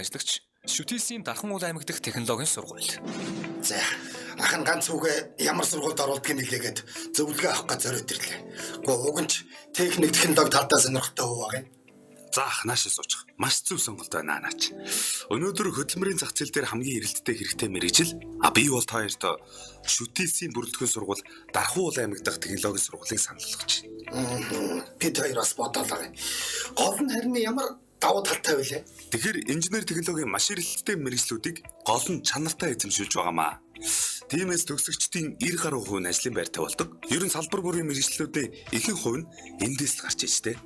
Ажиллагч Шүтээсийн Дархан уул аймаг дахь технологийн сургууль. За, ах нь ганц хүүгээ ямар сургуульд оруулдгийг нэлээгээд зөвлөгөө авах гэж зориод ирлээ. Гэхдээ уг нь ч техник технологи талдаа сонирхолтой хүү байгаа юм. За ах наашаа суучих. Маш зөв сонголт байна наач. Өнөөдөр хөдөлмөрийн зах зээл дээр хамгийн эрэлттэй хэрэгтэй мэргэжил. А би бол та хоёрт Шүтээсийн бүрэлдэхүүн сургууль Дархан уул аймаг дахь технологийн сургуулийг санал болгож байна. Бид хоёр бас бодоолаа юм. Гол нь харин ямар давуу талтай вүлээ? Тэгэхээр инженер технологийн маш эрэлттэй мэргэжлүүдийг гол нь чанартай эзэмшүүлж байгаамаа. Тиймээс төгсөгчдийн 90 гаруй хувь нь ажлын байртай болдог. Ер нь салбар бүрийн мэргэжлүүдийн ихэнх хувь нь эндээс л гарч иж тээ.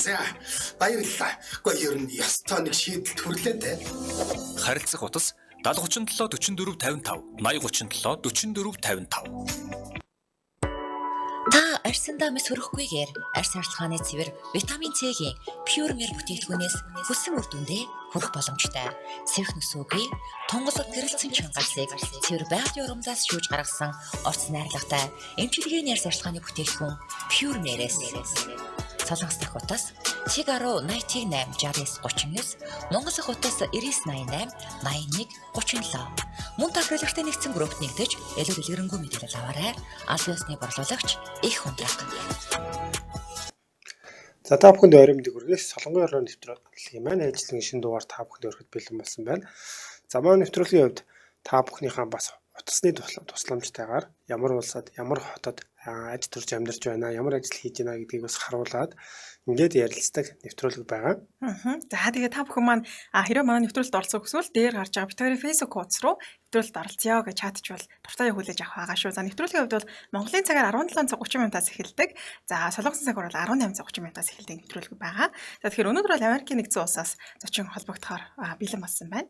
За, баярлалаа. Гэхдээ ер нь ёстой нэг шийдэлд хүрлээ дээ. Харилцах утас 70 37 44 55 80 37 44 55. Та арьсандаа мэс хөрөхгүйгээр арьс арчилгааны цэвэр витамин С-ийн Pure Mer бүтээгдэхүүнээс хүссэн үр дүндээ хүрэх боломжтой. Сэвх нүсүүгүй, тунгалаг гэрэлтсэн чангалсыг цэвэр байгалийн урумдаас шүүж гаргасан орц найрлагатай эмчилгээний арьс арчилгааны бүтээгдэхүүн Pure Mer-ээс. Солонгос дахь утас Чиг 10 88 69 39, Монгол дахь утас 99 88 81 37. Мөн та хэрэглэгчтэй нэгдсэн группт нэгдэж илүү дэлгэрэнгүй мэдээлэл аваарай. Аль биесны борлуулагч их хундраг. За та бүхэнд орой мэндийг хүргэе. Солонгын орой нэвтрүүлгийн маань ажиллагийн шинэ дугаар та бүхэнд өргөд бэлэн болсон байна. За манай нэвтрүүлгийн хувьд та бүхнийхээ бас утасны тусламжтайгаар ямар улсад, ямар хотод аж төрж амьдарч байна, ямар ажил хийж байна гэдгийг бас харуулад ингээд ярилцдаг нэвтрүүлэг байгаа. За тэгээ та бүхэн маань хэрвээ манай нэвтрүүлэлт оролцох хүсвэл дээр гарч байгаа бид хоёрын Facebook хуудас руу нэвтрүүлэлт оролцъё гэж чатчвал дуртай хүлээж авах байгаа шүү. За нэвтрүүлгийн хувьд бол Монголын цагаар 17 цаг 30 минутаас эхэлдэг. За Солонгосын цагаар бол 18 цаг 30 минутаас эхэлдэг нэвтрүүлэг байгаа. За тэгэхээр өнөөдөр бол Америкийн нэгдсэн улсаас зочин холбогдохоор бэлэн болсон байна.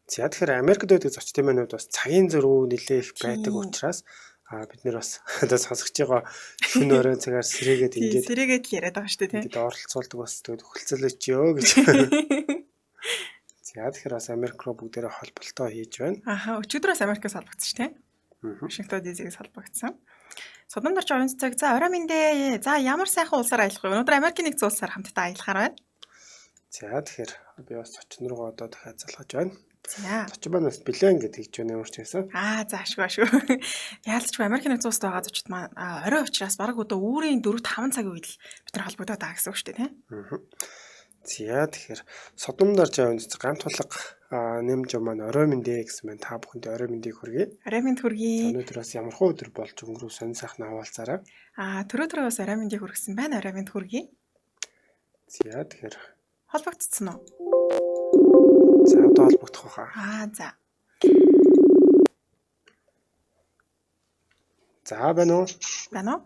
За тэгэхээр Америкт байдаг зочдын маань хувьд бас цагийн зөрүү нэлээх байдаг учраас бид нэр бас одоо сонсогч байгаа шөнө оройн цагаар сэрээгээд ингээд сэрээгээд л яриад байгаа шүү дээ тийм. Ингээд оролцуулдаг бас тэгээд хөлцөлөөч ёо гэж. За тэгэхээр бас Америк руу бүгдээрээ холболтоо хийж байна. Аха, өчигдөр бас Америкээс холбогдсон тийм. Вашингтон DC-гээс холбогдсон. Содон дорч оюун цаг. За орой минь дээ. За ямар сайхан улсаар аялах вэ? Өнөөдөр Америкийн нэгдсэн улсаар хамтдаа аялахаар байна. За тэгэхээр би бас зочин руугаа одоо дахиад залгаж байна. За. Зочин маань бас бэлэн гэдэг хийж байна ямар ч байсан. Аа за ашгүй ашгүй. Яалчгүй Америкийн нэгдсэн улсад байгаа зочид маань орой учраас бараг одоо үүрийн 4 5 цагийн үед л бид нар холбогдоод байгаа гэсэн үг шүү дээ тийм. За тэгэхээр содом дарж аваад гамт тулга нэмж маань орой мэндэ гэсэн байна. Та бүхэнд орой мэндийг хүргэе. Орой мэнд хүргэе. Өнөөдөр бас ямар хуу өдөр болж өнгөрөв сонь сайхан хаваалцаарай. Түрүү түрүү бас орой мэндийг хүргэсэн байна. Орой мэнд хүргэе. За тэгэхээр холбогдсон уу? За одоо холбогдох байхаа. Аа за. За байна уу? Байна уу?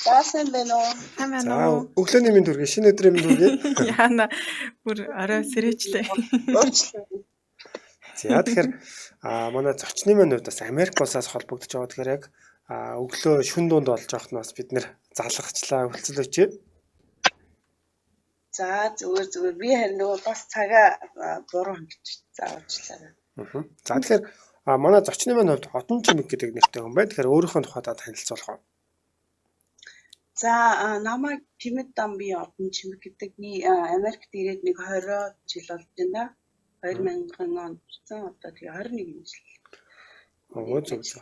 Даасан байна уу? Сайн байна За уу? өглөөний мэнд хүргэе, шинэ өдрийн мэнд хүргэе. Яана бүр орой сэрээчлээ. Уучлаарай. За тэгэхээр манай зочны маань хувьд бас Америк улсаас холбогдож байгаа. Тэгэхээр яг өглөө шүн дунд болж байхад нь бас бид нэр залгахчлаа хөлцөлөөч. За зүгээр зүгээр би харин нөгөө бас цагаа буруу хангич. За уучлаарай. За тэгэхээр манай зочны маань хувьд Одон Чимэг гэдэг нэртэй хүн байна. Тэгэхээр өөрийнхөө тухай та танилцуулах уу? За намайг Чимэд Дамби Одон Чимэг гэдэг. Би Америкт ирээд нэг 20 жил болж байна. 2000 онд ирсэн. Одоо тэгээ 21 жил. Өө зөв зөв.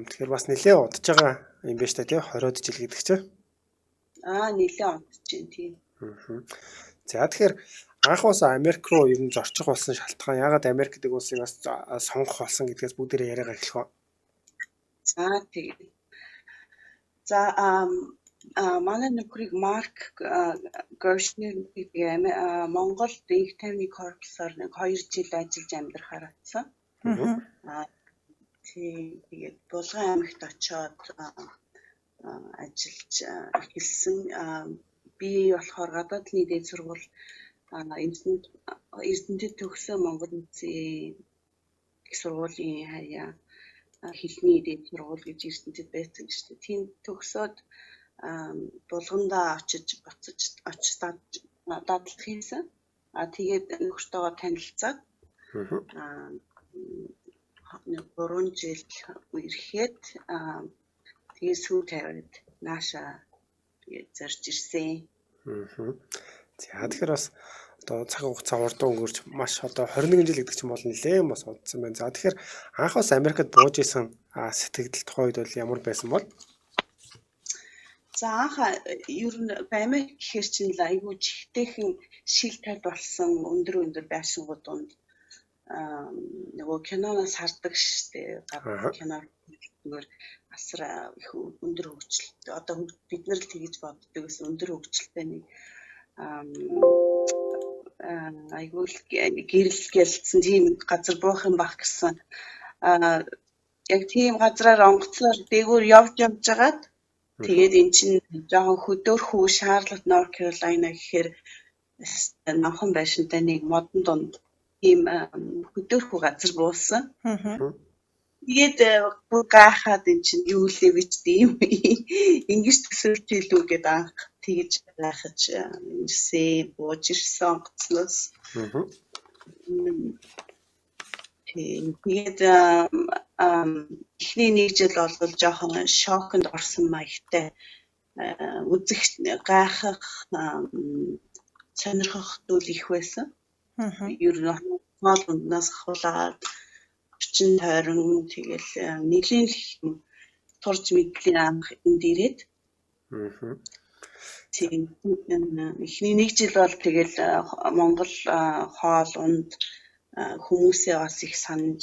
Тэгэхээр бас нэлээд удаж байгаа юм байна шүү дээ тий 20 жил гэдэг чинь. Нэлээд удаж байна тийм. За тэгэхээр анх бас Америк руу ер нь зорчих болсон шалтгаан яагаад Америк гэдэг улсыг бас сонгох болсон гэдгээс бүгдээрээ яриагаа эхлэх үү. За тэгээ. За манай нөхрийг Марк Гершнер гэдэг Монголд инх тайвны корпусоор нэг 2 жил ажиллаж амьдрахаар очсон. Тийм тэгээд Булган аймагт очиод ажиллаж эхэлсэн. Би болохоор гадаад талын дээд сургууль Эрдэнэтэд төгссөн Монгол үндэсний их сургуулийн хаяа хэлний дээд сургууль гэж Эрдэнэтэд байсан шүү дээ. Тийм төгсөөд Булгандаа очиж буцаж очиж дадлах хийсэн. Тэгээд нөхөртөөгөө танилцаад 3 жил үерхэд тэгээд сүү тавиад наашаа тэгээд зорж ирсэн. За тэгэхээр бас одоо цаг хугацаа хурдан өнгөрч маш одоо 21 жил гэдэг чинь бол нэлээд бас удсан байна. За тэгэхээр анх бас Америкт бууж исэн сэтгэгдэл тухай үед бол ямар байсан бол? За анх ер нь Америк гэхэр чинь л айгүй чихтэйхэн шил тал болсон өндөр өндөр байшингууд донд нөгөө киноноос хардаг штэ, кино зүгээр асар их өндөр хөгжилтэй, одоо бид нар л тэгж боддог гэсэн өндөр хөгжилтэй нэг айгүй л гэрэл гэлцсэн тийм газар буух юм бах гэсэн. Яг тийм газраар онгоцоор дээгүүр явж жагаад тэгээд эн чинь жоохон хөдөөрхүү Шарлотт, Норт Каролайна гэхээр номхон байшинтай нэг модон дунд тийм хөдөөрхүү газар буусан. Тэгээд бүр гайхаад эн чинь юу лээ бич тийм ингэж төсөөлж илүү гээд анх тэгж гайхаж ирсэн, бууж ирсэн онгоцноос. Тэгээд эхний нэг жил бол жоохон шоконд орсон маягтай, үзэх гайхах, сонирхох зүйл их байсан. Ер нь хоол унднаас ахуулаад орчин тойрон тэгэл нэлийн л турж мэдлийн анх энд ирээд. Тийм, эхний нэг жил бол тэгэл Монгол хоол унд, хүмүүсээ бас их санаж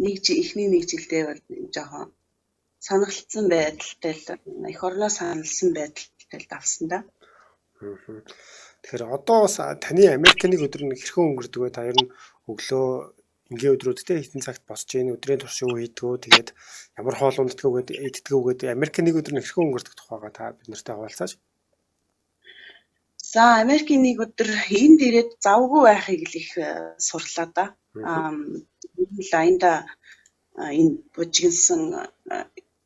нэг эхний нэг жилдээ бол жоохон санахлцсан байдалтай л эх орноо саналсан байдалтай л давсан да. Тэгэхээр одоо бас таны Америкийн нэг өдөр нь хэрхэн өнгөрдөг вэ? Та ер нь өглөө энгийн өдрүүд те хэдэн цагт босч ийн, өдрийн турш юу хийдэг вэ? Тэгээд ямар хоол унддаг вэ гэдэг, иддэг үү гэдэг Америкийн нэг өдөр нь хэрхэн өнгөрдөг тухайгаа та бид нартай хуваалцаач. За Америкийн нэг өдөр энд ирээд завгүй байхыг л их сурлаа да. Аянда энэ бужигнсан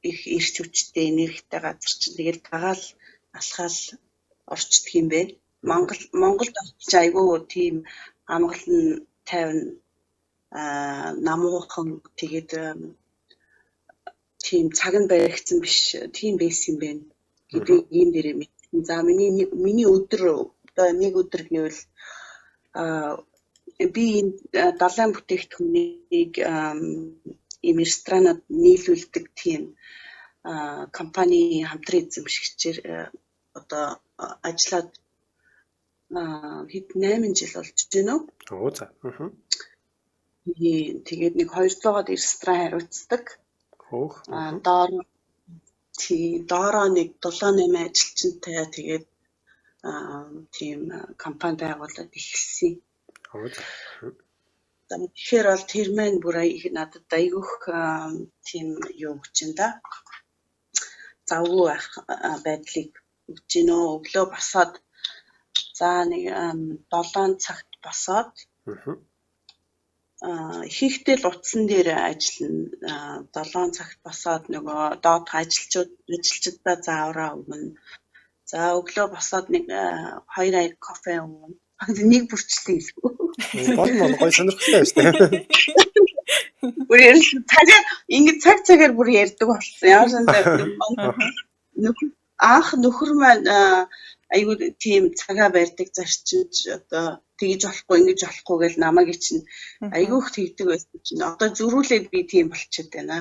их эрч хүчтэй энергитэй газар чинь тэгэл дагаал алхаал орчдөг юм бэ. Монголд очиж айгүй тийм амгалан тайван намуухан тэгээд тийм цаг нь баригдсан биш тийм байсан юм байна гэдгийг ийм дээрээ мэдсэн. За миний өдөр одоо нэг өдөр гэвэл би энэ далайн бүтээгдэхүүнийг ийм ресторанууд нийлүүлдэг тийм компани хамтран эзэмшигчээр одоо ажиллаад хэд 8 жил болж байна уу? Оо за. Тэгээд нэг 200-аад ресторан хариуцдаг. Хөөх. Доороо нэг 7 8 ажилчинтай тэгээд тийм компани байгуулад эхэлсэн. Оо за. Тэгэхээр бол тэр маань бүр надад айгүйх тийм юу өгч юм да. Завгүй байх байдлыг өгч гинөө. Өглөө босоод за нэг 7 цагт босоод ихэнхдээ л утсан дээр ажиллана. 7 цагт босоод нөгөө доод ажилчдаа заавраа өгнө. За өглөө босоод нэг 2 аяг кофе ууна. Нэг бүрчлээ илүү. Болно гоё сонирхолтой байна шүү дээ. Бүр цагаар ингэ цаг цагаар бүр ярьдаг болсон. Ямар сандаа анх нөхөр маань айгүй тийм цагаа барьдаг зарчимж одоо тэгж болохгүй ингэж болохгүй гэж намайг чинь айгүй их тэгдэг байсан чинь одоо зөрүүлээд би тийм болчиход байна.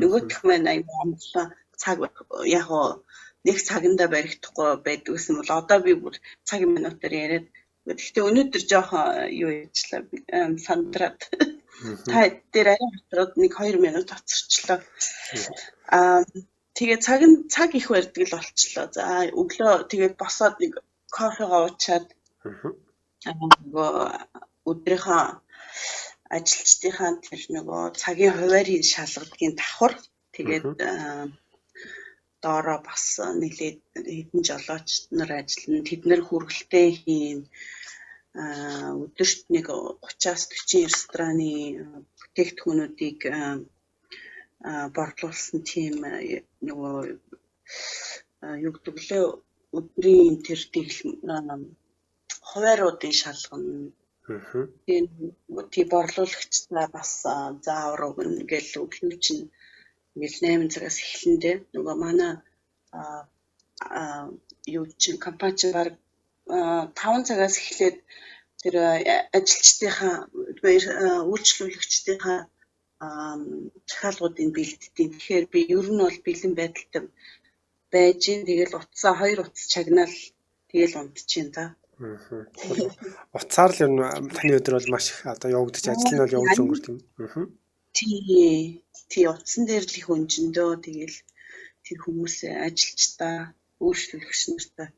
Нөгөөх маань айгүй амгалан цаг яг нэг цагандаа баригдахгүй байдаг гэсэн бол одоо би бүр цаг минутаар яриад. Гэхдээ өнөөдөр жоохон юу яжлаа сандраад. Та дээр арай хоцроод нэг 2 минут хоцорчлоо. Тэгээ цаг их барьдаг л болчлоо. За өглөө тэгээд босоод нэг кофегаа уучаад нөгөө өдрийнхөө ажилчдынхаа тэр нөгөө цагийн хуваарийг шалгадгийн давхар тэгээд доороо бас нэлээд хэдэн жолооч нар ажиллана. Тэд нар хүргэлтээ хийн. Өдөрт нэг 30-аас 40 рестораны бүтээгдэхүүнүүдийг борлуулсан тийм нөгөө юу гэдэг лээ өдрийн тэр хувааруудын шалгана. Тийм борлуулагчдаа бас заавар өгнө гэл өглөө чинь ингээл 8 цагаас эхлэндээ нөгөө манай юу чинь компани чинь баг 5 цагаас эхлээд тэр ажилчдынхаа үйлчлүүлэгчдийнхаа захиалгуудыг бэлддэг. Тэгэхээр би ер нь бол бэлэн байдалтай байж гин. Тэгэл утсаа 2 утас чагнаал тэгэл унтчихээн та. Утсаар л ер нь таны өдөр бол маш их одоо явагдаж ажил нь бол явж өнгөрт юм. Тий. Тий, утсан дээр л их өнжөндөө тэгэл тэр хүмүүсээ ажилчдаа, үйлчлүүлэгч нартай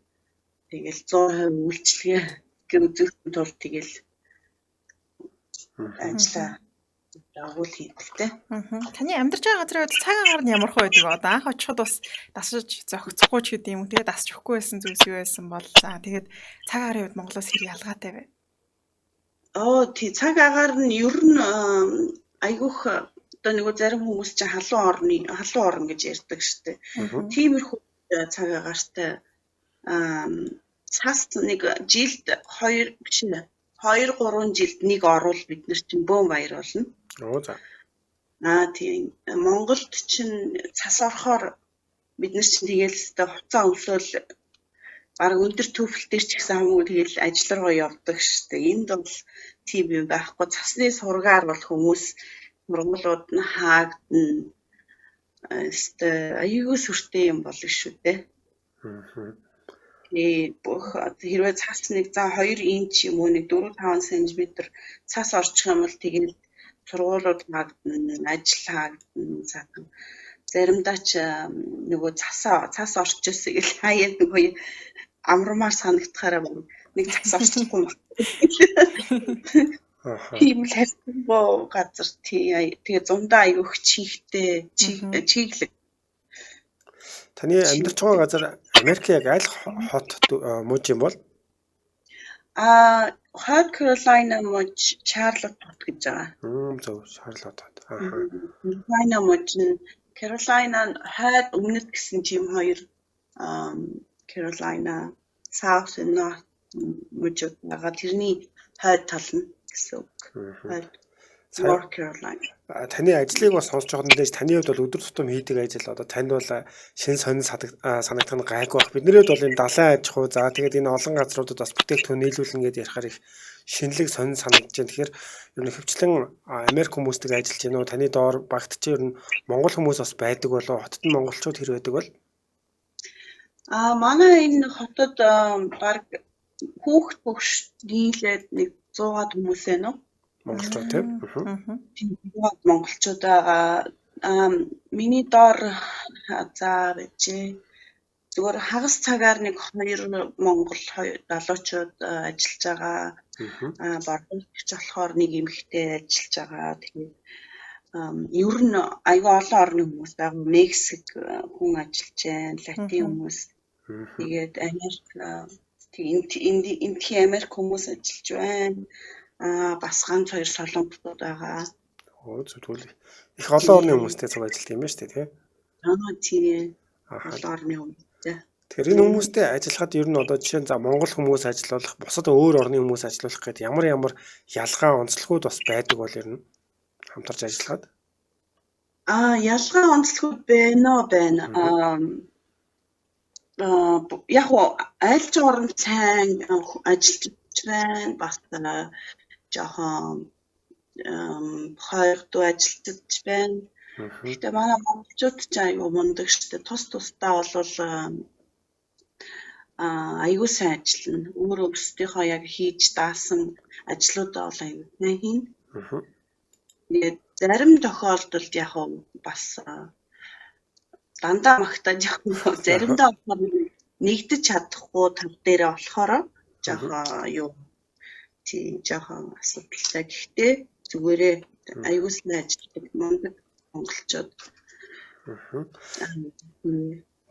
тэгэл 100% үйлчилгээ үзүүлэхийн тулд тэгэл ажиллаа дагуул хийдэлтэй. Таны амьдарч байгаа газрын хувьд цаг агаар нь ямар хөө байдаг вэ? Одоо анх очиход бас дасаж зохицохгүй ч гэдэг юм уу те, дасч өгөхгүй байсан зүйлс юу байсан бол за тэгээд цаг агаарын хувьд Монголоос хэр ялгаатай вэ? Оо тий, цаг агаар нь ер нь айгүйх одоо нөгөө зарим хүмүүс чинь халуун орн гэж ярьдаг штэ. Тиймэрхүү цаг агаартай цас нэг жилд 2 биш 2 3 жилд нэг орвол бид нар чинь бөөн баяр болно. Оо за. Аа тийм. Монголд чинь цас орохоор бид нар чинь тэгэл өстой хувцас өмсөөл бараг өндөр төвхөл дээр ч гэсэн хамаагүй тэгэл ажил руугаа явдаг штэ. Энд бол тийм юм байхгүй. Цасны сургаар бол хүмүүс сургуулиуд нь хаагдана. Өстой аюулгүй сүртэй юм болно шүү дээ. Бүх хэрвээ цас нэг за 2 инч юм уу нэг 4-5 см цас орчих юм бол тэгэл сургуулиуд хаагдана, ажил хаагдана. Цаахан заримдаа ч нөгөө цас орчихсон гэл хаяа нөгөө амармаар санагдахаараа нэг цас орчихгүй юм. Тийм л харьцангуй газар тий. Тэгээ зундаа айгүйх чихтэй чиглэг. Таны амьдарч байгаа газар Америк яг аль хот мужи юм бол? Аа, Хойд Каролайна муж Чарлот хот гэж байгаа. Зөв, Чарлот хот. Аха. Каролайна муж нь Каролайна хойд өмнөд гэсэн чим хоёр Каролайна South and North мужууд байгаа. Тэрний хойд тал нь гэсэн үг. Хойд North Carolina. Таны ажлыг бас сонсож байхад нэлээж таны хувьд бол өдөр тутам хийдэг ажил одоо танд бол шин сонин санагдах нь гайгүй байх. Бидний хувьд бол энэ далайн аж ахуй за тэгээд энэ олон газруудад бас бүтээгдэхүүн нийлүүлнэ гэдээ ярихаар их шинэлэг сонин санагдаж байна. Тэгэхээр ер нь хөвчлэн Америк хүмүүстэй ажиллаж байна уу? Таны доор багт чи ер нь Монгол хүмүүс бас байдаг болов? Хотод нь монголчууд хэр байдаг бол? Аа, манай энэ хотод баг хүүхд хөгш нийлээд нэг 100-аад хүмүүс байна уу? Монголчууд тийм. Тийм, монголчууд байгаа. Миний доор за байжээ. Зүгээр хагас цагаар нэг 2 монгол залуучууд ажиллаж байгаа. Борлуулагч болохоор нэг эмэгтэй ажиллаж байгаа. Тэгээд ер нь айгүй олон орны хүмүүс байгаа. Мексик хүн ажиллаж байна, Латин хүмүүс. Тэгээд Америк энтхийн Америк хүмүүс ажиллаж байна. Бас ганц хоёр солонгосууд байгаа. Оо зөв. Их олон орны хүмүүстэй цуг ажилладаг юм байна шүү дээ, тий? Аа тийм. Олон орны хүмүүстэй. Тэгэхээр энэ хүмүүстэй ажиллахад ер нь одоо жишээ нь за Монгол хүмүүс ажиллах, бусад өөр орны хүмүүс ажиллах гэдэг ямар ямар ялгаа онцлогуд бас байдаг бол ер нь хамтарч ажиллахад? Аа, ялгаа онцлогуд байна уу байна. Яг аль ч орнд сайн ажиллаж байна. Бас жоохон хойгдуу ажиллаж байна. Гэхдээ манай монголчууд ч айгүй мундаг шүү дээ. Тус тусдаа бол айгүй сайн ажиллана. Өөр өөрсдийнхөө яг хийж даасан ажлуудаа бол айгүй сайн хийнэ. Тэгээд зарим тохиолдолд яг бас дандаа магтааж явах. Заримдаа болохоор нэгдэж чадахгүй тал дээрээ болохоор жоохон юу тийм жоохон асуудалтай. Гэхдээ зүгээрээ айгүй сайн ажилладаг мундаг монголчууд.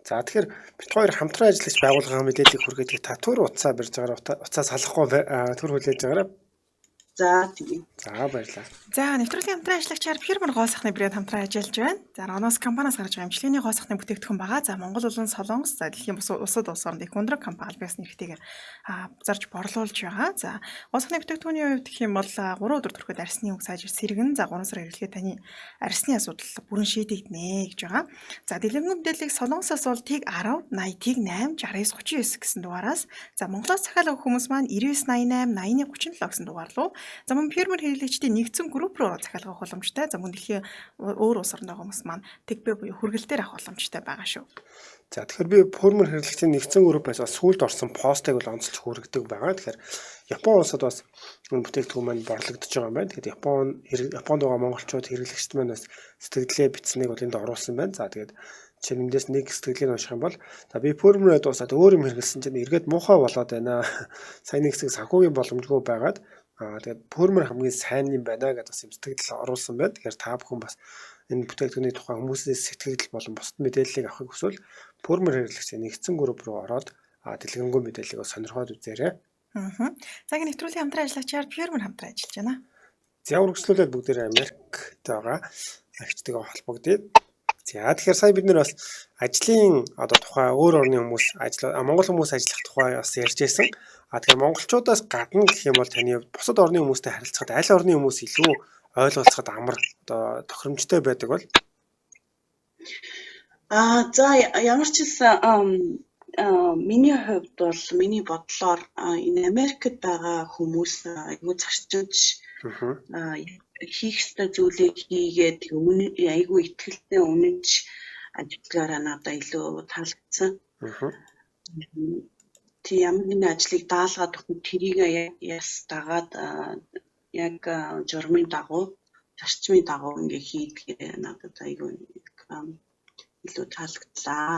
За тэгэхээр бит хоёр хамтран ажиллагч байгууллагын мэдээллийг хүргэдэг та түр утсаа барьж байгаараа утсаа салахгүй түр хүлээж байгаараа. За тийм. За баярлалаа. За нэвтрүүлгийн хамтран ажиллагчаар Pure гоо сайхны брэнд хамтран ажиллаж байна. За Роноос компаниас гарч байгаа эмчилгээний гоо сайхны бүтээгдэхүүн байгаа. За Монгол болон Солонгос, за дэлхийн бус улсад улс оронд их өндөр компани аль биесны хэрэгтэйгээр зарж борлуулж байгаа. За гоо сайхны бүтээгдэхүүний хувьд гэх юм бол 3 өдөр түрхэд арсны үг сайжир сэргэн. За 3 сар хэрэглэхэд таны арсны асуудал бүрэн шийдэгдэнэ гэж байгаа. За дэлгэрэнгүй мэдээллийг Солонгосоос бол тэг 10 80 тэг 8 69 39 гэсэн дугаараас, за Монголоос захиалга өгөх хүмүүс маань 99 88 81 37 гэсэн дугаар руу. За мөн фермер хэрэглэгчдийн нэгдсэн групп руу захиалга авах боломжтой. За мөн дэлхийн өөр улс оронд байгаа хүмүүс маань тэгбэ буюу хүргэлтээр авах боломжтой байгаа шүү. За тэгэхээр би фермер хэрэглэгчдийн нэгдсэн группээс бас сүүлд орсон постыг бол онцолж хүргэдэг байгаа. Тэгэхээр Япон улсад бас энэ бүтээгдэхүүн маань борлогдож байгаа юм байна. Тэгэхээр Японд байгаа монголчууд хэрэглэгчд маань бас сэтгэлдээ бичсэнийг бол энд оруулсан байна. За тэгээд жишээ нь эндээс нэг сэтгэлийг унших юм бол за би фермерээ дуусаад өөр юм хэрэглэсэн чинь эргээд муухай болоод байна. Сайн нэг хэсэг санхүүгийн боломжгүй байгаад тэгээд фермер хамгийн сайн юм байна гэдээ бас юм сэтгэл оруулсан байна. Тэгэхээр та бүхэн бас энэ бүтээгдэхүүний тухай хүмүүсээс сэтгэгдэл болон бусад мэдээллийг авахыг хүсвэл фермер хэрэглэгчдийн нэгдсэн групп руу ороод дэлгэрэнгүй мэдээллийг сонирхоод үзээрэй. За нэвтрүүлгийн хамтран ажиллагчаар фермер хамтран ажиллаж байна. За үргэлжлүүлээд бүгдээрээ Америкт байгаа агчтайгаа холбогдъё. За тэгэхээр сая бид нэр бас ажлын одоо тухай өөр орны хүмүүс ажил Монгол хүмүүс ажиллах тухай бас ярьж байсан. Тэгэхээр монголчуудаас гадна гэх юм бол таны хувьд бусад орны хүмүүстэй харилцахад аль орны хүмүүс илүү ойлголцоход амар одоо тохиромжтой байдаг бол? За ямар ч хэлсэн миний хувьд бол миний бодлоор энэ Америкт байгаа хүмүүс айгүй зарчимч хийх ёстой зүйлийг хийгээд айгүй итгэлтэй үнэнч ажиллагаараа надад илүү таалагдсан. Тий ямар нэгэн ажлыг даалгаад өгөх тэрийг яс дагаад яг журмын дагуу, зарчмын дагуу ингээ хийдэг надад айгүй илүү таалагдлаа.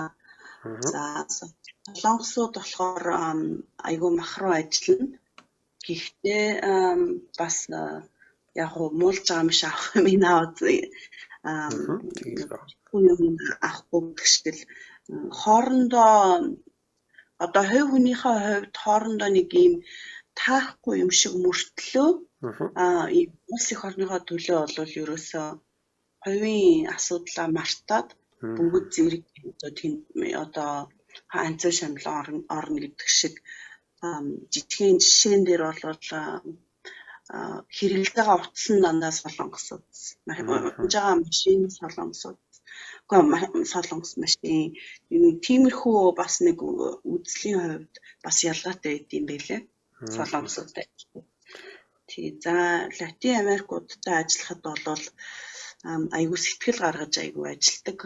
За солонгосууд болохоор айгүй махруу ажиллана. Гэхдээ бас яг уу муулж байгаа юм шиг авах юм аваад юм авахгүй гэдэг шиг л хоорондоо одоо хувь хүнийхээ хувьд хоорондоо нэг ийм таахгүй юм шиг мөртлөө улс эх орныхоо төлөө бол ерөөсөө хувийн асуудлаа мартаад бүгд зэрэг одоо тийм одоо анцаа шамлан орно гэдэг шиг жижигхэн жишээн дээр бол хэрэглэж байгаа утас нь дандаа солонгосууд, унж байгаа машин солонгосууд, үгүй солонгос машин тиймэрхүү бас нэг үзлийн хувьд бас ялгаатай байд юм байлээ солонгосуудтай. Тий за Латин Америкуудтай ажиллахад бол айгүй сэтгэл гаргаж айгүй ажилдаг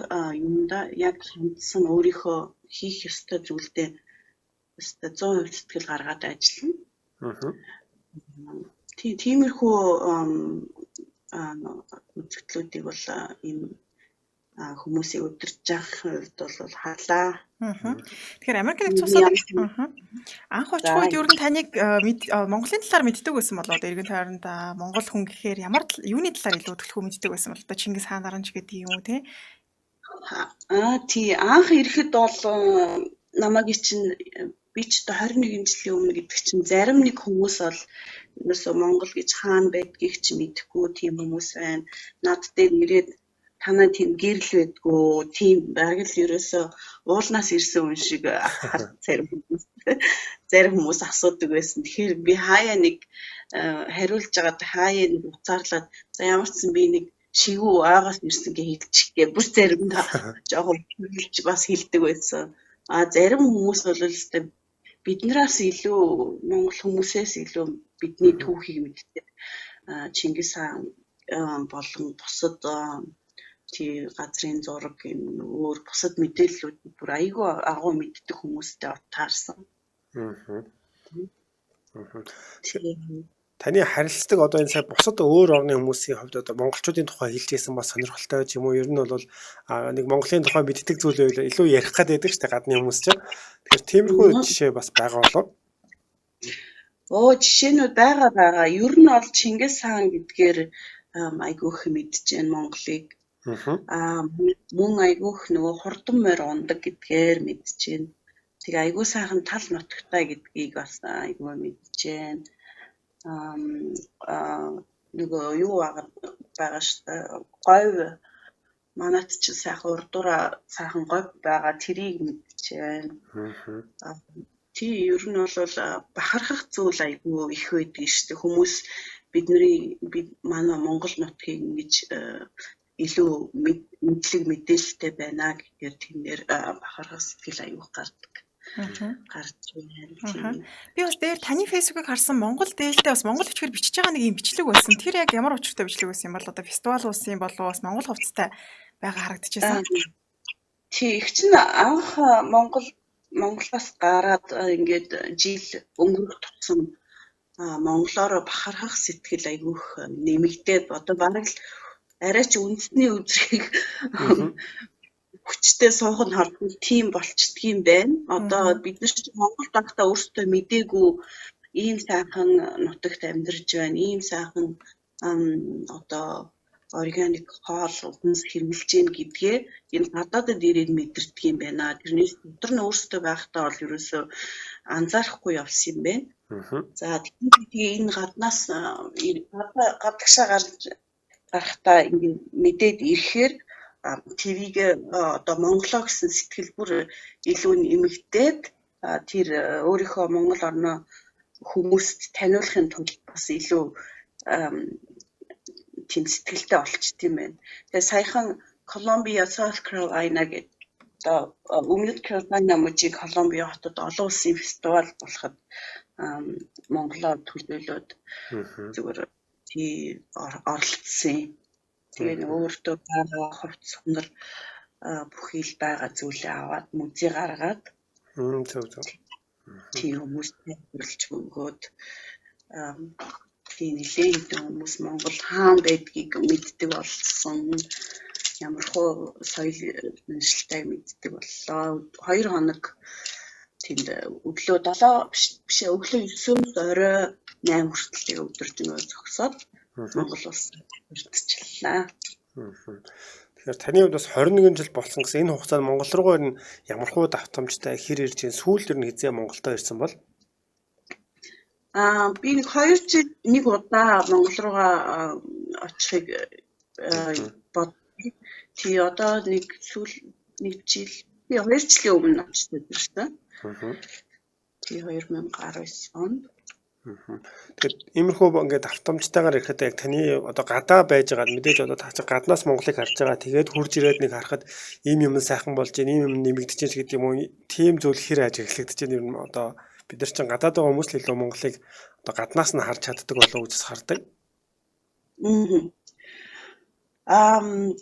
юмда яг хандсан өөрийнхөө хийх ёстой зүйлдээ ёстой 100% сэтгэл гаргаад ажиллана. Тиймэрхүү үзэгдлүүдийг бол ийм хүмүүсийг удирдах хувьд бол харлаа. Тэгэхээр Америк нэгдсэн улсад анх очих үед ер нь таныг Монголын талаар мэддэг байсан болоо эргэн тойронд Монгол хүн гэхээр ямар юуны талаар илүү төлхөө мэддэг байсан бол одоо Чингис хаан наранч гэдэг юм уу те? Тий анх ирэхэд бол намайг чинь би ч одоо 21 жилийн өмнө гэдэг чинь зарим нэг хүмүүс бол ерөөсөө Монгол гэж хаан байдгийг ч мэдэхгүй тийм хүмүүс байна. Над дээр ирээд танай тийм гэрэл байдгүй, тийм бараг л ерөөсөө уулнаас ирсэн хүн шиг зарим хүмүүс асуудаг байсан. Тэгэхээр би хаяа нэг хариулж байгаад хаяа нэг уцаарлаад за ямар ч сан би нэг шигүү ойгоос ирсэн гэж хэлчих гээ. Бүр заримдаа жоохон хэлж бас хэлдэг байсан. Зарим хүмүүс бол өстой биднээс илүү Монгол хүмүүсээс илүү бидний түүхийг мэддэг. Чингис хаан болон бусад тий газрын зураг юм өөр бусад мэдээллүүд бүр айгүй агуу мэддэг хүмүүстэй таарсан. Таны харилцдаг одоо энэ сая бусад өөр орны хүмүүсийн хувьд одоо монголчуудын тухай хэлж ийсэн бас сонирхолтой ч юм уу ер нь бол нэг Монголын тухай мэддэг зүйл байвал илүү ярих гээд байдаг шүү дээ гадны хүмүүс чинь. Тэгэхээр тиймэрхүү жишээ бас байгаа болов? Жишээнүүд байгаа. Ер нь бол Чингис хаан гэдгээр айгүй их мэдж байна Монголыг. Мөн айгүй их нөгөө хурдан морь ундаг гэдгээр мэдж байна. Тэгээ айгүй сайхан тал нутагтай гэдгийг бас айгүй мэдж байна. Нөгөө юу байгаа шүү дээ. Говь манайд чинь сайхан урдуура сайхан говь байгаа, тэрийг мэдчихээн. Тий, ер нь бол бахархах зүйл айгүй их байдаг шүү дээ. Хүмүүс бидний манай Монгол нутгийг ингэж илүү мэдлэг мэдээлэлтэй байна гэхээр тэрнээр бахархах сэтгэл аюух гардаг. Гарч байна. Би бас дээр таны Facebook-ыг харсан, Монгол дээлтэй бас монгол бичгээр бичиж байгаа нэг юм бичлэг байсан. Тэр яг ямар учиртай бичлэг байсан юм бол, одоо фестивал уулсын болов бас монгол хувцастай байгаа харагдчихсан. Тий, их чинь анх Монголоос гараад ингээд жил өнгөрөх тусам монголоор бахархах сэтгэл айгүйх нэмэгдээд, одоо бараг л арай ч үндэсний үзрийг хүчтэй суух нь хардсан тийм болчдгийм байна. Одоо бид нар ч Монгол байхдаа өөрсдөө мдээгүй ийм сайхан нутагт амьдарч байна. Ийм сайхан одоо органик хоол хүнс хэрэглэж гин гэдгээ энэ гадаадад ирээд мэдэрдэг юм байна. Тэрнээс дотор нь өөрсдөө байхдаа бол ерөөсөө анзаарахгүй явсан юм байна. За, тэгээ энэ гаднаас гадагшаа гарч гарахтаа ингэ мэдээд ирэхээр тэрийг одоо Монголоо гэсэн сэтгэл бүр илүү нэмэгдээд, тэр өөрийнхөө Монгол орноо хүмүүст таниулахын тулд бас илүү тийм сэтгэлтэй болчт юм байна. Тэгээ саяхан Columbia, South Carolina гэдэг одоо Өмнөд Каролина мужийн Колумбиа хотод олон улсын фестивал болоход Монголоор төлөөлөөд зүгээр тий оролцсон. Тэгээ нэг өөртөө байгаа хувцас хунар бүхий л байгаа зүйлээ аваад музей гаргаад зөв зөв. Тий, хүмүүстэй хөрлж өгөөд, тий, нэлээд хэдэн хүмүүс Монгол хаан байдгийг мэддэг болсон. Ямар хуу соёл уншилтайг мэддэг боллоо. 2 хоног тэнд өглөө 7 биш биш өглөө 9-өөс орой 8 хүртэл өдөржингөө зогсоод Монгол улсад хүртчихлээ. Тэгэхээр таны хувьд бас 21 жил болсон гэсэн, энэ хугацаанд Монгол руугаа ер нь ямар хуу давтамжтай хэр ирж байна? Сүүлд ер нь хэзээ Монголдо ирсэн бол? Би нэг 2 жил нэг удаа Монгол руугаа очихыг бод. Тий, одоо нэг сүүл нэг жил, би 2 жилийн өмнө очсон ирсэн. Тий, 2019 онд. Тэгэхээр иймэрхүү ингээд давтамжтайгаар ирэхэд яг таны одоо гадаа байж байгаа, мэдээж одоо та чи гаднаас Монголыг харж байгаа. Тэгээд хурж ирээд нэг харахад ийм юм сайхан болж байна, ийм юм нэмэгдэж байна гэдэг юм уу? Тийм зүйл хэр ажиглагдаж байна ер нь? Одоо бид нар чинь гадаад байгаа хүмүүс л илүү Монголыг одоо гаднаас нь харж чаддаг болов уу гэж хардаг.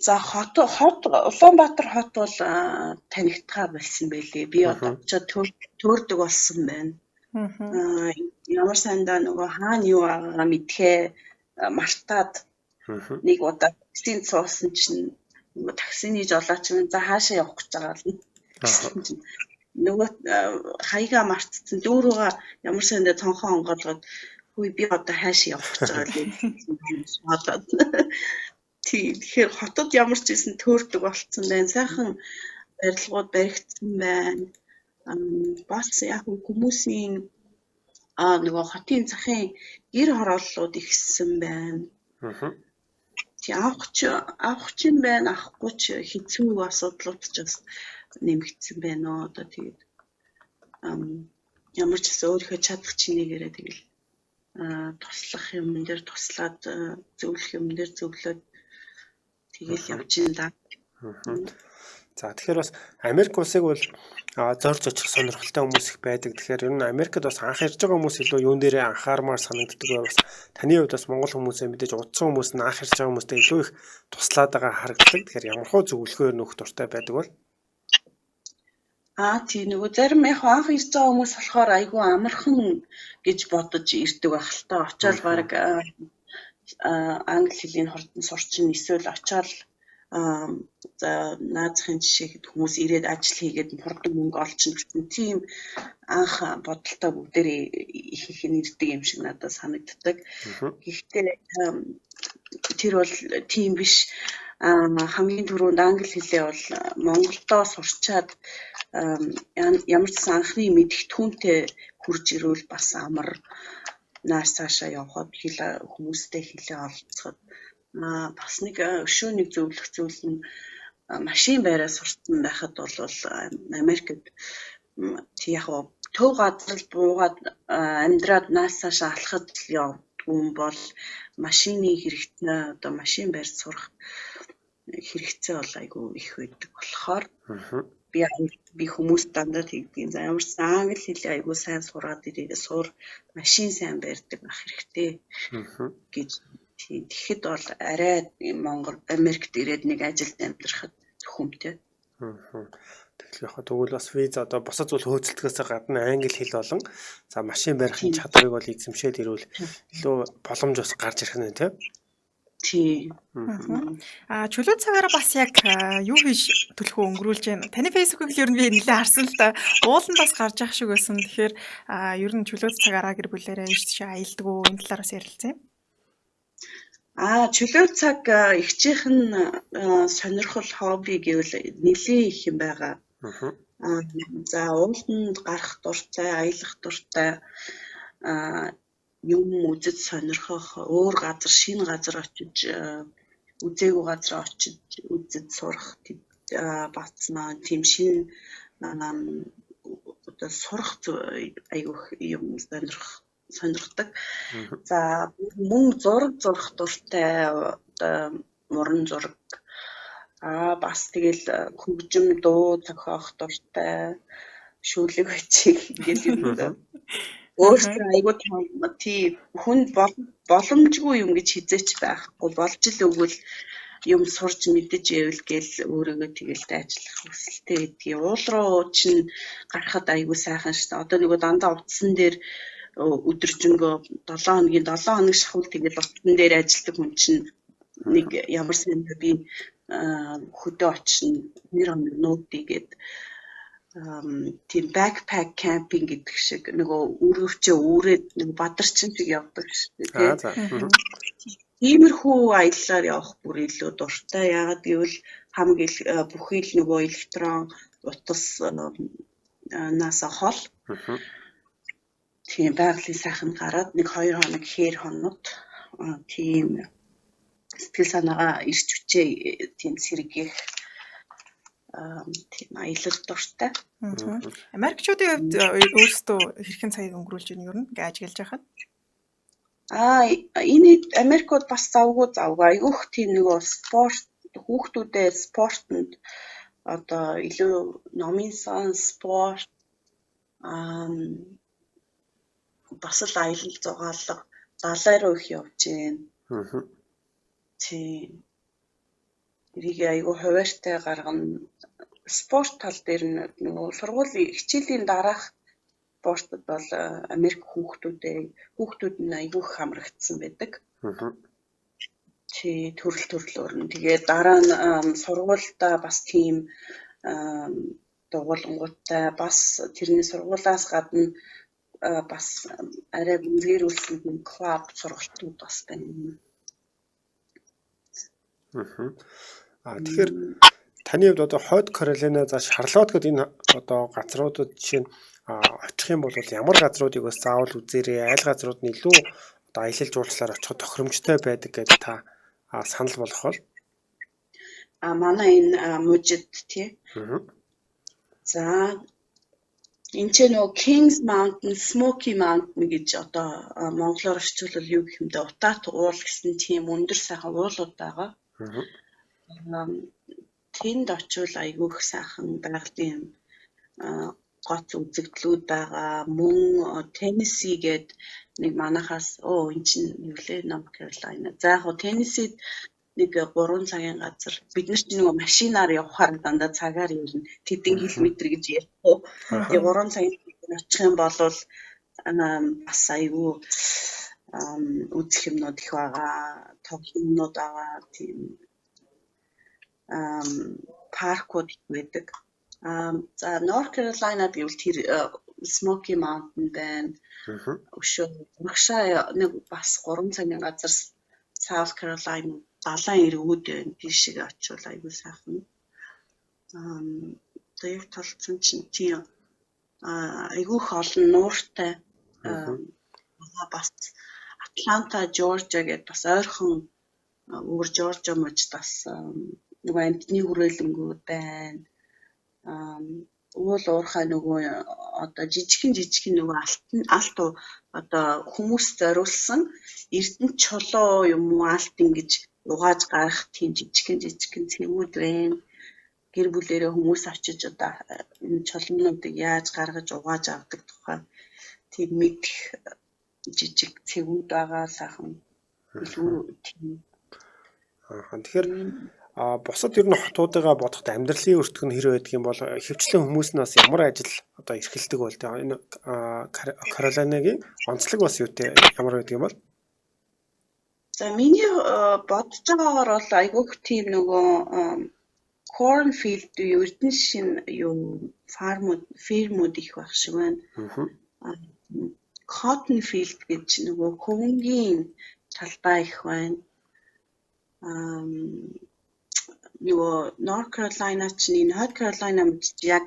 За, хот хот Улаанбаатар хот бол танигдхаа болсон байлээ. Би одоо очиод төөрдөг болсон байна. Ямар сандаа нөгөө хаана юу байгаагаа мэдхээ мартаад нэг удаа таксинд суусан чинь нөгөө таксины жолооч нь за хаашаа явах гэж байгаа л гэсэн чинь нөгөө хаягаа мартцсан, дүүрүүгээ ямар сандаа цонхоо онгоолгоод, хүй, би одоо хаашаа явах гэж байгаа л бодоод. Тий, тэгэхээр хотод ямар ч байсан төөрдөг болцсон байна. Сайхан барилгууд баригдсан байна. Бас яг хүмүүсийн нөгөө хотын захын гэр хорооллууд ихссэн байна. Тий, авах ч юм байна, авахгүй ч хэцүү асуудлууд ч бас нэмэгдсэн байна уу. Одоо тэгээд ямар ч гэсэн өөрийнхөө чадах чинээгээрээ тэгэл туслах юм дээр туслаад, зөвлөх юм дээр зөвлөөд тэгэл явж ин да. За, тэгэхээр бас Америк улсыг бол зорж очих сонирхолтой хүмүүс их байдаг. Тэгэхээр ер нь Америкт бас анх ирж байгаа хүмүүс илүү юун дээрээ анхаармаар санагддаг бай. Бас таны хувьд бас Монгол хүмүүсээ мэдээж удсан хүмүүс нь анх ирж байгаа хүмүүстэй илүү их туслаад байгаа харагддаг. Тэгэхээр ямар хуу зөвлөгөө ер нь өгөх дуртай байдаг бол? Тий, нөгөө зарим яг анх ирж байгаа хүмүүс болохоор айгүй амархан гэж бодож ирдэг байх л та. Очоод баг англи хэлийг хурдан сурчин, эсвэл очоод за наазахын жишээ хүмүүс ирээд ажил хийгээд хурдан мөнгө олчихно гэсэн тийм анх бодолтой бүгдээрээ их их нь ирдэг юм шиг надад санагддаг. Гэхдээ тэр бол тийм биш. Хамгийн түрүүнд англи хэлээ бол Монголдоо сурчаад ямар ч сан анхны мэдгэдэгтүүнтэй хүрж ирвэл бас амар. Нааш цаашаа явхад хэл хүмүүстэй хэлээ оролцоход бас нэг өшөө нэг зөвлөх зүйл нь машин байраа сурцсан байхад бол Америкт яг төв газар л буугаад амьдраад нааш цаашаа алхахад явдгүй юм бол машины хэрэгцээ, одоо машин барьж сурах хэрэгцээ бол айгүй их байдаг болохоор би хүмүүс дандаа тэгдэг. За, ямар ч англи хэлээ айгүй сайн сураад ирээгээ сур, машин сайн барьдаг байх хэрэгтэй гэж. Тийм, тэгэхэд бол арай Монгол Америкт ирээд нэг ажилд амьдрахад төхөмтэй. Тэгэхээр яг тэгвэл бас виз одоо бусад зүйл хөөцөлдөхөөс гадна англи хэл болон за машин барихын чадварыг бол эзэмшээд ирвэл илүү боломж бас гарч ирэх нь, тийм. Тийм. Чөлөө цагаараа бас яг юу хийж төлхөө өнгөрүүлж байна? Таны Facebook-ыг л ер нь би нэлээд харсан л да. Ууланд бас гарч явах шиг байсан. Тэгэхээр ер нь чөлөө цагаараа гэр бүлээрээ ийш тийш аялдаг уу? Энэ талаар бас ярилцъя. Чөлөө цаг эгчийнх нь сонирхол, хобби гэвэл нэлээд их юм байгаа. За, ууланд гарах дуртай, аялах дуртай, юм үзэж сонирхох, өөр газар, шинэ газар очиж, үзээгүй газар очиж үзэж сурах бас тийм шинэ одоо сурах айгүйх юм сонирхдаг. За, мөн зураг зурах дуртай, одоо муран зураг. Бас тэгэл хөгжим, дуу зохиох дуртай, шүлэг бичих ингээл юм өөрсдөө айгүй тий хүнд боломжгүй юм гэж хизээч байхгүй, болж л өгвөл юм сурч мэдэж ивэл гээл өөрийгөө тэгэл дайчлах хүсэлтэй гэдгийг. Уул руу чинь гарахад айгүй сайхан шүү дээ. Одоо нөгөө дандаа утсан дээр өдөржингөө 7 хоногийн 7 хоног шахуул тэгэл утсан дээр ажилладаг хүн чинь нэг ямар сайн би хөдөө очно, 2 хоног нүүдий гээд тийм backpack camping гэдэг шиг нөгөө үүргэвчээ үүрээд нэг бадарчин шиг явдаг шүү дээ, тийм. Иймэрхүү аяллаар явах бүр илүү дуртай. Яагаад гэвэл хамаг бүхий л нөгөө электрон утас наасаа хол. Тийм, байгалийн сайхан гараад нэг 2 хоног хээр хоноод тийм сэтгэл санаагаа ирч хүчээ тийм сэргээх тийм аялал дуртай. Америкчуудын хувьд өөрсдөө хэрхэн цагийг өнгөрүүлж байна ер нь ингээ ажиглаж байхад? Энэ Америкууд бас завгүй завгүй. Айгүйх тийм нөгөө спорт, хүүхдүүдээ спортод одоо илүү номын сан, спорт, бас л аялал зугаалга, далай руу их явж байна. Тийм. Тэрийг айгүй хуваарьтай гаргана. Спорт тал дээр нь нөгөө сургуулийн хичээлийн дараах спортод бол Америк хүүхдүүд нь айгүй их хамрагдсан байдаг. Тий, төрөл төрлөөр нь. Тэгээд дараа нь сургуульдаа бас тийм дугуулангуудтай, бас тэрний сургуулиас гадна бас арай гүнзгийрүүлсэн тийм клуб сургалтууд бас байна. Тэгэхээр таны хувьд одоо Хойд Каролина, за Шарлот гэдэг энэ одоо газруудад жишээ нь очих юм бол ямар газруудыг бас заавал үзээрэй, аль газрууд нь илүү одоо аялал жуулчлалаар очиход тохиромжтой байдаг гэдэг та санал болгох бол? Манай энэ мужид, тий. За, энэ ч нөгөө Kings Mountain, Smoky Mountain гэж одоо монголоор орчуулвал юу гэх юм бэ? Утаат уул гэсэн тийм өндөр сайхан уулууд байгаа. Тэнд очивол айгүй их сайхан байгалийн гоц үзэгдлүүд байгаа. Мөн Теннесси гээд нэг манахаас эн чинь юу лээ, North Carolina. За, яг хуу Теннессид нэг 3 цагийн газар, бид нар чинь нөгөө машинаар явхаар дандаа цагаар ирнэ. Тэдэн километр гэж ярихгүй. Тэгээ 3 цагийн очих юм бол бас айгүй үзэх юмнууд их байгаа, тоглоомнууд байгаа, тийм паркууд их байдаг. За, North Carolina гэвэл тэр Smoky Mountain байна. Өшөө урагшаа нэг бас 3 цагийн газар South Carolina далайн эргүүд байна. Тийшээ очивол айгүй сайхан. Одоо яг толцсон чинь тийм айгүй их олон нууртай байгаа. Бас Атланта, Жоржиа гэдээ бас ойрхон өөр Жоржиа мужид бас нөгөө амьтны хүрээлэнгүүд байна. Уул уурхай нөгөө одоо жижигхэн жижигхэн нөгөө алт одоо хүмүүс зориулсан эрдэнэ чулуу юм уу алт ингэж угааж гарах тийм жижигхэн жижигхэн цэвүүд байна. Гэр бүлээрээ хүмүүс очиж одоо энэ чулуунуудыг яаж гаргаж угааж авдаг тухай тийм мэдэх жижиг цэвүүд байгаа, сайхан илүү тийм. Тэгэхээр бусад ер нь хотуудыгаа бодоход амьдралын өртөг нь хэр байдаг юм бол, хөвчлэн хүмүүс нь бас ямар ажил одоо эрхэлдэг бол, энэ Каролайнагийн онцлог бас юутай ямар байдаг юм бол? За, миний бодож байгаагаар бол айгүйх тийм нөгөө cornfield эрдэнэ шин юу farm-ууд, фермүүд их байх шиг байна. Cotton field гэж нөгөө хөвөнгийн талбай их байна. Нөгөө North Carolina чинь энэ Хойд Carolina мэт яг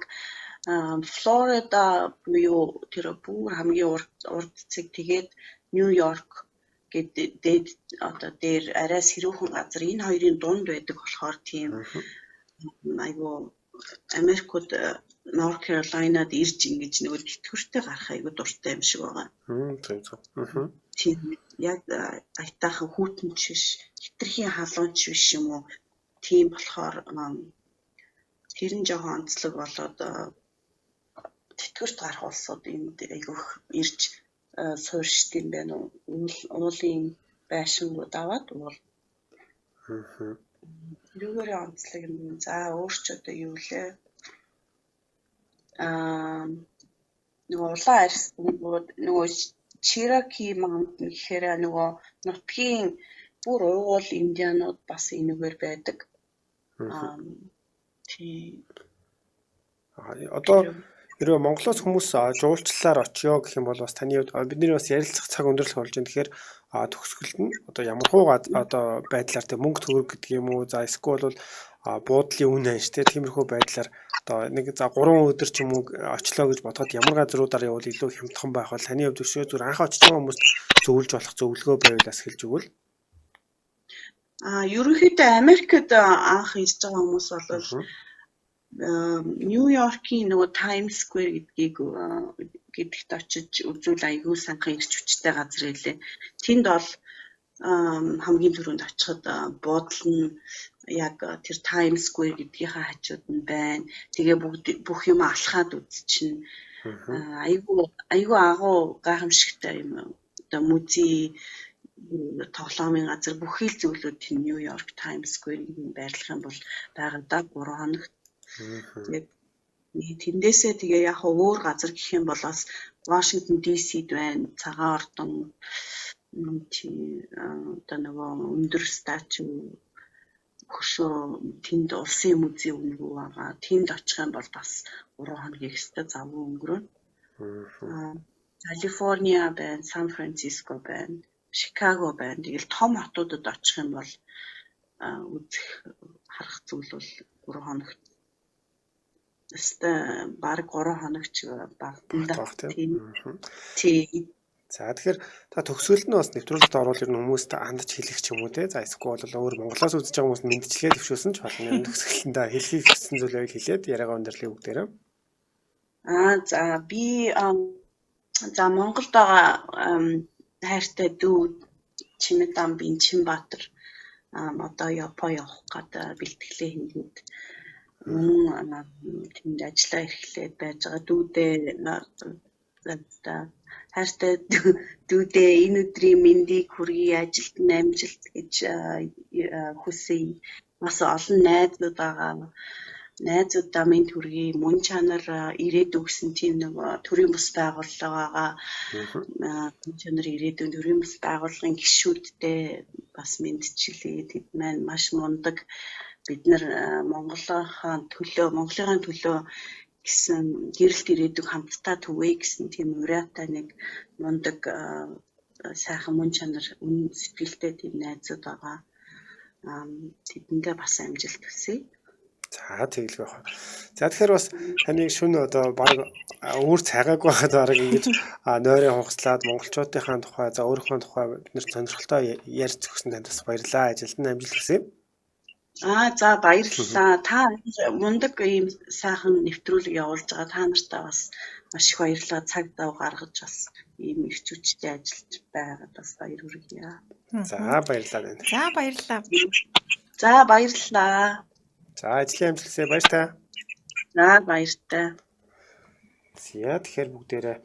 Флорида буюу тэр бүр хамгийн урд цэг, тэгээд Нью Йорк гээд дээд одоо дээр арай сэрүүхэн газар, энэ хоёрын дунд байдаг болохоор тийм айгу Америкууд North Carolina-д ирж ингэж нөгөө тэтгэвртэй гарах айгу дуртай юм шиг байгаа. Зөв зөв. Тийм, яг аятайхан хүйтэн ч биш, хэтэрхий халуун ч биш юм уу. Тийм болохоор тэр нь жоохон онцлог болоод тэтгэврт гарах улсууд энд айгүйх ирж суурьшд юм байна уу. Уулын байшингууд аваад уул. Тэрүүгээрээ онцлог юм. За, өөр ч одоо юу лээ? Нөгөө улаан арьс нөгөө Cherokee Mountain гэхээр нөгөө нутгийн бүр уугуул индианууд бас энэгээр байдаг. Тийм. Одоо хэрвээ Монголоос хүмүүс жуулчлалаар очиё гэх юм бол бас таны хувьд бидний бас ярилцах цаг өндөрлөх болж байна. Тэгэхээр төгсгөлд нь одоо ямархуу одоо байдлаар тэг мөнгө төгрөг гэдэг юм уу, за эсвэл бол буудлын үн ханш те, тиймэрхүү байдлаар одоо нэг за 3 өдөр ч юм уу очлоо гэж бодоход ямар газруудаар явбал илүү хямдхан байх бол, таны хувьд өшөө зүгээр анх очиж байгаа хүмүүст зөвлөж болох зөвлөгөө байвал бас хэлж өгвөл. Ерөнхийдөө Америкт анх ирж байгаа хүмүүс бол Нью Йоркийн нөгөө Times Square гэдгийг гэдэгт очиж үзвэл айгүй сайхан эрч хүчтэй газар байлээ. Тэнд бол хамгийн түрүүнд очиход буудал нь яг тэр Times Square гэдгийнхаа хажууд нь байна. Тэгээ бүгд бүх юм алхаад үзчихнэ. Айгүй айгүй агуу гайхамшигтай юм. Одоо музей, тоглоомын газар, бүхий л зүйлүүд тийм Нью Йорк Times Square-ийг байрлах юм бол байгаа да 3 хоногт. Тэгээд тэндээсээ тэгээ яг өөр газар гэх юм бол бас Вашингтон DC-д байна. Цагаан ордон чи одоо нөгөө өндөр statue хөшөө, тэнд улсын музей үнэгүй байгаа. Тэнд очих юм бол бас 3 хоногийг өстой завгүй өнгөрөөнө. Калифорниа байна, Сан Франциско байна, Чикаго байна. Тэгэл том хотуудад очих юм бол үзэх харах зүйл бол 3 хоногт өстой бараг 3 хоногч багтана. Тийм. Тийм. За, тэгэхээр та төгсгөлд нь бас нэвтрүүлэгт оруул ер нь хүмүүст хандаж хэлэх ч юм уу те. За, эсвэл бол өөр Монголоос үзэж байгаа хүмүүст мэндчилгээ дэвшүүлсэн ч болно. Ер нь төгсгөлөндөө хэлхийг хүссэн зүйлийг хэлээд яриагаа өндөрлөе бүгдээрээ. За, би за Монголд байгаа хайртай дүү Чимэдамбын Чинбаатар одоо Япон явах гээд бэлтгэлээ хийгээд мөн тэнд ажиллаа эрхлээд байж байгаа дүүдээ, хайртай дүүдээ энэ өдрийн мэндийг хүргэе, ажилд нь амжилт гэж хүсье. Бас олон найзууд байгаа. Найзуудаа мэнд хүргэе. Мөн чанар ирээдүй гэсэн тийм нэг төрийн бус байгууллага байгаа. Мөн чанар ирээдүйн төрийн бус байгууллагын гишүүдтэй бас мэндчилье. Тэд маань маш мундаг. Бид нар Монголынхаа төлөө, Монголын төлөө гэсэн гэрэлт ирээдүйг хамтдаа түгээе гэсэн тийм уриатай нэг мундаг сайхан мөн чанар үнэн сэтгэлтэй тийм найзууд байгаа. Тэдэндээ бас амжилт хүсье. За тэгэлгүй байх. За тэгэхээр бас таны шөнө одоо баг өөр цагаагүй байхад баг ингэж нойрын хугацлаад монголчуудынхаа тухай за өөрийнхөө тухай бид нэр сонирхолтой ярьж өгсөн танд бас баярлалаа. Ажилд нь амжилт хүсье. За баярлалаа. Та мундаг ийм сайхан нэвтрүүлэг явуулж байгаа та нартай бас маш их баярлалаа. Цаг зав гаргаж бас ийм эрч хүчтэй ажиллаж байгаад бас баяр хүргье. За баярлалаа. За баярлалаа. За баярлалаа. За ажлын амжилт хүсье. Баяртай. За баяртай. За тэгэхээр бүгдээрээ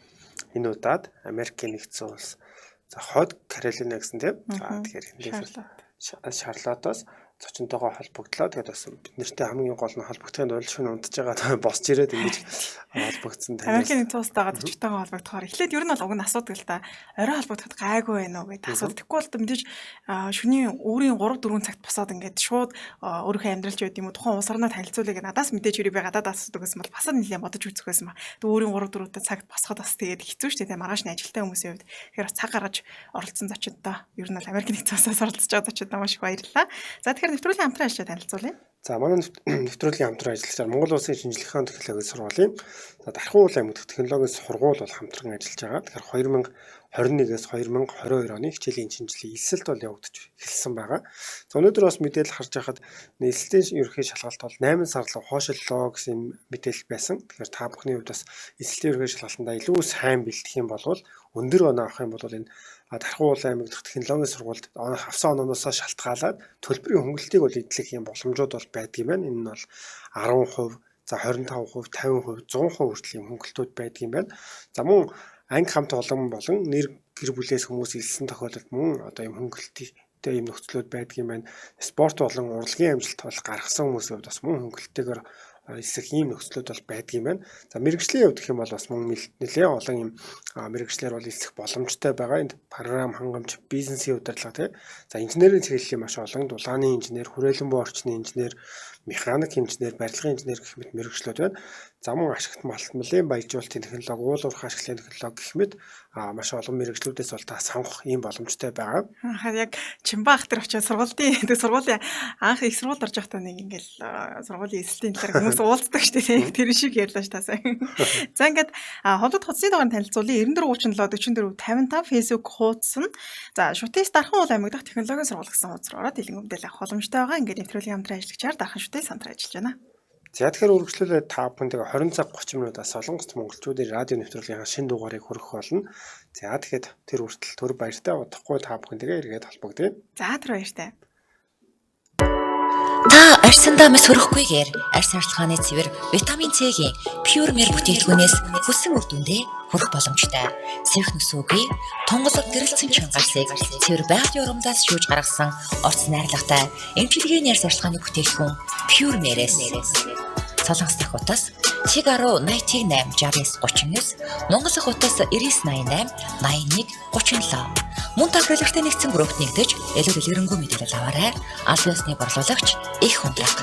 энэ удаад Америкийн нэгдсэн улс за Хойд Каролина гэсэн тийм. За тэгэхээр эндээс Шарлотоос зочинтойгоо холбогдлоо. Тэгээд бас бид нартай хамгийн гол нь холбогдохын тулд шөнө унтж байгаа босч ирээд ингэж холбогдсон танаас. Америкийн нэгдсэн улстайгаа зочинтойгоо холбогдохоор эхлээд ер нь бол уг нь асуудаг л та. Орой холбогдоход гайгүй байна уу гэдээ асуудаг. Тэгэхгүй бол мэдээж шөнийн өөрийн 3-4 цагт босоод ингээд шууд өөрийнхөө амьдралч байд юм уу тухайн улс орноо танилцуулъя гэдэг надаас мэдээж хэрэг би гадаад асуудаг гэсэн бол бас нэлээд бодож үзэх байсан ба. Тэг өөрийн 3-4 цагт босоход бас тэгээд хэцүү шүү дээ. Маргааш нь ажилтай хүмүүсийн хувьд. Тэгэхээр бас цаг гаргаж оролцсон зочидтой ер нь бол Америкийн нэгдсэн улсаас оролцож байгаа зочидтой маш их баярлалаа. За тэгэхээр нэвтрүүлгийн хамтран ажиллагчдаа танилцуулъя. За манай нэвтрүүлгийн хамтран ажиллагчдаар Монгол Улсын шинжлэх ухааны технологийн сургуулийн за Дархан уул аймаг дахь технологийн сургууль бол хамтран ажиллаж байгаа. Тэгэхээр 2021-ээс 2022 оны хичээлийн шинжилгээ элсэлт бол явагдаж эхэлсэн байгаа. За өнөөдөр бас мэдээлэл харж байхад элсэлтийн ерөнхий шалгалт бол 8 сар руу хойшиллоо гэсэн мэдээлэл байсан. Тэгэхээр та бүхний хувьд бас элсэлтийн ерөнхий шалгалтандаа илүү сайн бэлтгэх юм бол өндөр оноо авах юм бол энэ Дархан уул аймаг дахь технологийн сургуульд авсан оноосоо шалтгаалаад төлбөрийн хөнгөлтийг бол эдлэх юм боломжууд бол байдаг юм байна. Энэ нь бол 10%, за 25%, 50%, 100% хүртэл юм хөнгөлтүүд байдаг юм байна. За мөн анги хамт олон болон нэр гэр бүлээс хүмүүс элсэн тохиолдолд мөн одоо юм хөнгөлттэй юм нөхцлүүд байдаг юм байна. Спорт болон урлагийн амжилт бол гаргасан хүмүүсийн хувьд бас мөн хөнгөлттэйгээр элсэх ийм нөхцлүүд бол байдаг юм байна. За мэргэжлийн хувьд гэх юм бол бас мөн нэлээд олон юм мэргэжлэр бол элсэх боломжтой байгаа. Энд програм хангамж, бизнесийн удирдлага тий. За инженерийн чиглэлийн маш олон дулааны инженер, хүрээлэн буй орчны инженер, механик инженер, барилгын инженер гэх мэт мэргэжлүүд байна. За мөн ашигт малтмалын баяжуулалтын технологи, уул уурхай ашиглалтын технологи гэх мэт маш олон мэргэжлүүдээс бол та сонгох ийм боломжтой байгаа. Яг Чимба ах дээр очиод сургуулийн анх их сургуульд орж байхдаа нэг ингээл сургуулийн эсэлтийн талаар хүмүүс уулздаг шүү дээ. Тэр шиг ярьлаа ш таасаа. За ингээд холбогд хуудасны дугаар танилцуулъя. 94 37 44 55 Facebook хуудас нь за Шүтээс Дархан уул аймаг дахь технологийн сургууль гэсэн хуудас руу ороод дэлгэн мэдээлэл авах боломжтой байгаа. Ингээд нэвтрүүлгийн хамтран ажиллагчаар Дархан Шүтээс хамтран ажиллаж байна. За тэгэхээр үргэлжлүүлээд та бүхэнд 20 цаг 30 минутаас Солонгост монголчуудын радио нэвтрүүлгийн шинэ дугаарыг хүргэх болно. За тэгэхээр тэр хүртэл түр баяртай удахгүй та бүхэнтэйгээ эргээд холбогдъё. За түр баяртай. Та арьсандаа мэс хөрөхгүйгээр арьс арчилгааны цэвэр витамин С-ийн Pure Mer бүтээгдэхүүнээс хүссэн үр дүндээ хүрэх боломжтой. Сэвх нүсүүгүй тунгалаг гэрэлтсэн чангарсыг цэвэр байгалийн урамдаас шүүж гаргасан орц найрлагатай эмчилгээний арьс арчилгааны бүтээгдэхүүн Pure Mer-ээс. Солонгос дахь утас 10 81 69 39, Монгол дахь утас 99 88 81 37. Мөн та хөтөлбөртэй нэгдсэн группт нэгдэж илүү дэлгэрэнгүй мэдээлэл аваарай. Аль биесны борлуулагч их хундраг.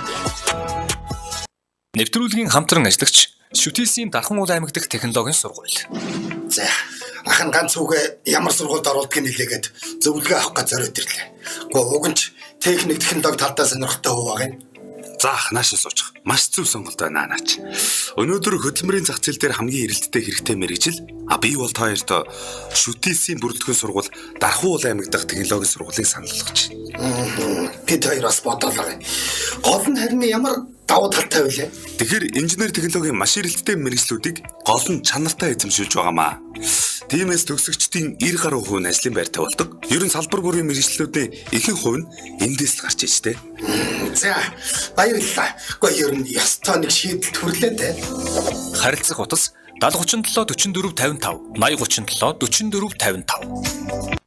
Нэвтрүүлгийн хамтран ажиллагч Шүтээсийн Дархан уул аймаг дахь технологийн сургууль. За ах нь ганц хүүгээ ямар сургуульд оруулдгийг нэлээгээд зөвлөгөө авах гэж зориод ирлээ. Гэхдээ уг нь ч техник технологи талдаа сонирхолтой хүү байгаа юм. За ах наашаа суучих. Маш зөв сонголт байна наач. Өнөөдөр хөдөлмөрийн зах зээл дээр хамгийн эрэлттэй хэрэгтэй мэргэжил би бол та хоёрт Шүтээсийн бүрэлдэхүүн сургууль Дархан уул аймаг дахь технологийн сургуулийг санал болгож байна. Бид хоёр бас бодоолаа. Гол нь харин ямар давуу талтай вэ? Тэгэхээр инженер технологийн маш эрэлттэй мэргэжлүүдийг гол нь чанартай эзэмшүүлж байгаамаа. Тиймээс төгсөгчдийн 90 гаруй хувь нь ажлын байртай болдог. Ер нь салбар бүрийн мэргэжлүүдийн ихэнх хувь нь эндээс л гарч иж тээ. За баярлалаа. Гэхдээ ер нь ёстой нэг шийдэлд хүрлээ дээ. Харилцах утас 70 37 44 55 80 37 44 55.